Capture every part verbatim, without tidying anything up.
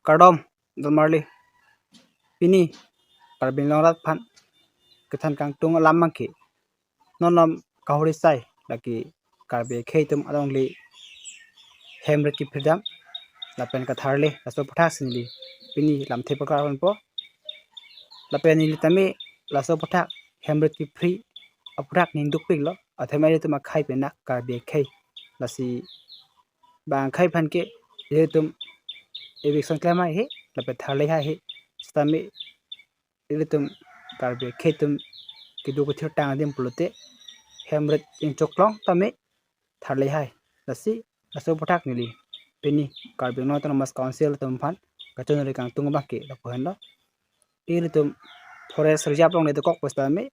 Kardom, Don Marley. Pini Karbi Anglong arat aphan kethan kangtung alam abangke, non lam kahori sai, lake Karbi akhei atum alongle hem rit kephri dam lapen katharle, laso aphuthak si neli pini lamthe pakar ponpo. Lapen neli tame laso aphuthak, hem rit kephri aphuthak ning dukpiklo. Athema ilitum akhei pen na Karbi akhei. Lasi bang akhei aphan ke ilitum eviction klem haihe, lapen tharle haihe. Sitame ilitum Karbi akhei atum kedo kethirtang adim pulote hem rit ingchoklong tame tharle hai. Lasi laso aphuthak neli pini Karbi Anglong Autonomous Council atum aphan kachiningri kangtung abangke lapu henlo. Ilitum forest reserve alongle dokok pusitame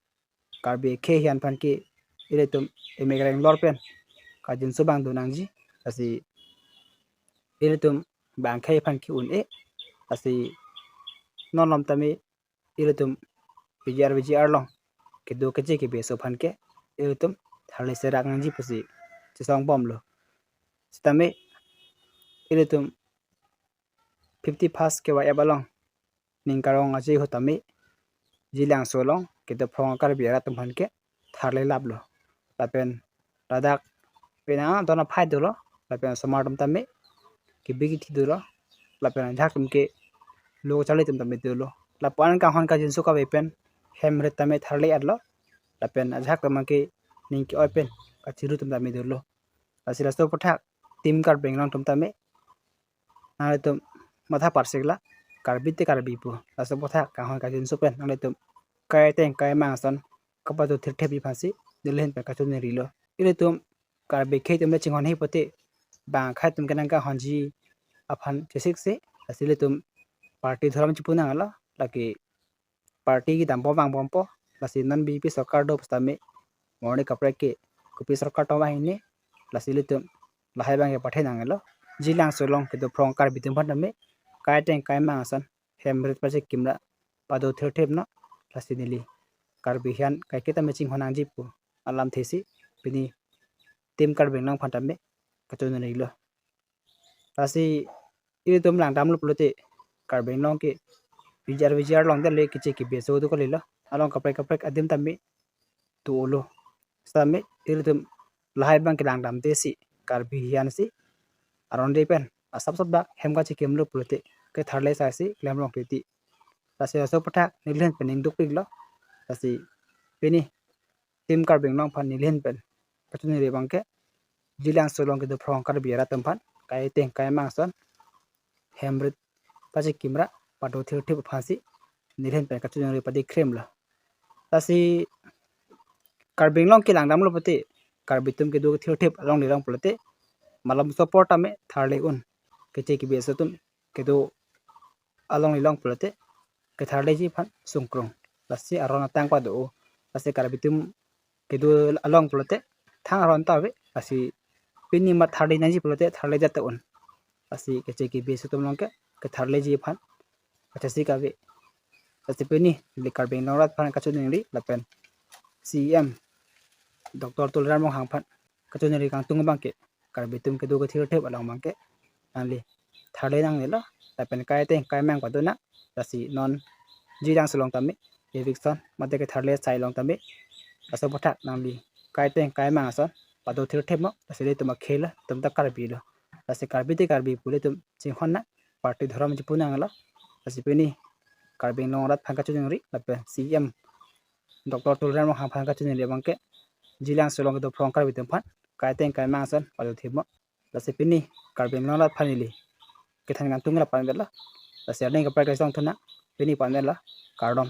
Karbi akhei ahin aphan ke ilitum emek reng lor pen kajinso abang do nangji. Lasi ilitum bang akhei aphan ke un-e. Lasi non lam tame ilitum P G R V G R along kedo keche kebi aso aphan ke ilitum tharle serak nangji pusi chesong bomlo. Sitame ilitum fifty-first K Y F along ning karong aje ahut tame Jilangso along kedo phrong Karbi arat atum aphan ke tharle laplo. Lapen ladak penang dona phai dolo, lapen osomar atum tame kebi kethi dolo, lapen ajahak atum ke lo charli atum tame dolo. Lapu-an kanghon kajinso kave pen hem rit tame tharle-etlo, lapen ajahak atum ke ning ke-oi pen kachiru atum tame dolo. Lasi laso aphuthak Team Karbi Anglong atum tame nanglitum matha parsikla, Karbi te Karbi pu. Laso aphuthak kanghon kajinso pen nanglitum kai ateng kai amang ason kapado thirthepji aphansi neli ahin pen kachiningrilo. Ilitum Karbi akhei atum le chinghon hei pote bang akhei atum ke nangkanghonji aphan chesiksi. Lasi ilitum party dhorom chipu nanglo, lake party kedam bom vangbompo. Lasi non B J P sorkar do pusitame morni kaprek ke kopi sorkar atum ahin ne. Lasi ilitum lahai abangke pathe nanglo. Jilangso along kedo phrong Karbi atum aphan tame kai ateng kai amang ason hem rit pachekim ra pado thirthepnon. Lasi neli Karbi ahin kaike tame chinghon nangji pu alamthe si pini Team Karbi Anglong aphan tame kachiningrilo. Lasi ilitum langdamlo pulote Karbi Anglong ke P G R V G R along dele keche kebi aso do kalilo. Along kaprek kaprek adim tame do-olo. Sitame ilitum lahai abangke langdamde si Karbi ahin si aron de pen asap sap dak hem kachekimlo pulote ketharle saisi klem long titi. Lasi laso aphuthak neli ahin pen ning dukpiklo. Lasi pini Team Karbi Anglong aphan neli ahin pen kachiningri abangke Jilangso along kedo phrong Karbi arat atum aphan kai ateng kai amang ason hem rit pachekim ra pado thirthep aphansi neli ahin pen kachiningri padi khremlo. Lasi Karbi Anglong ke langdamlo pote Karbi atum kedo thirthep alongle long pulote malom support tame tharle un. Keche kebi aso atum kedo alongle long pulote ketharleji aphan sungkrung. Lasi aron atang pado-o. Lasi Karbi atum kedo along pulote thang aron ta ave. Lasi pini mat tharle nangji pulote tharle jat un. Lasi keche kebi aso atum along ke ketharleji aphan kachesik ave. Lasi pini neli Karbi Anglong arat aphan kachiningri lapen C E M Doctor Tuliram Ronghang aphan kachiningri kangtung abangke Karbi atum kedo kethirthep along abangke nangli tharle nangnelo, lapen kai ateng kai amang padonang. Lasi non Jilangso along tame eviction mate ketharle sai along tame laso aphuthak nangli kai ateng kai amang ason pado thirthepnon. Lasi ilitum akhei lo, ilitum ta Karbi lo. Lasi Karbi te Karbi pu ilitum chinghonnang, party dhorom chipu nanglo. Lasi pini Karbi Anglong arat aphan kachiningri lapen C E M Doctor Tuliram Ronghang aphan kachiningri abangke Jilangso along kedo phrong Karbi atum aphan kai ateng kai amang ason pado thepnon. Lasi pini Karbi Anglong arat aphan neli kethan kangtung la pon-etlo. Lasi aning kaprek kachesong thunang, pini pon-etlo. Kardom.